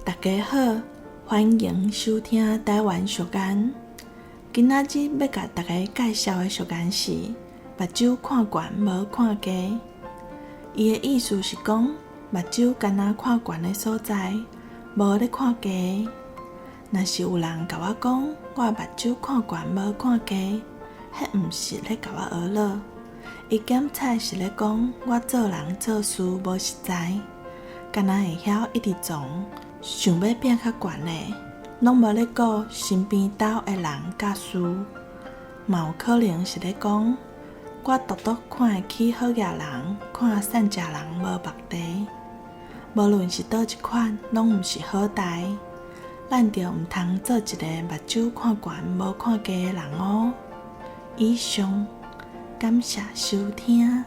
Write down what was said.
大家好，歡迎收聽台灣俗諺。今仔日欲共大家介紹的俗諺是“目睭看懸無看低”。伊的意思是講，目睭干焦看懸的所在，無咧看低。若是有人共我講我目睭看懸無看低，彼毋是咧共我呵咾，伊檢采是咧講我做人做事無實在，干焦會曉一直傱，想欲拼較懸的，攏無咧顧身邊兜的人佮事，嘛有可能是咧講我獨獨看會起好額人，看散食人無目地。無論是佗一款，攏毋是好代。咱著毋通做一个目睭看懸無看低的人哦。以上，感謝收聽。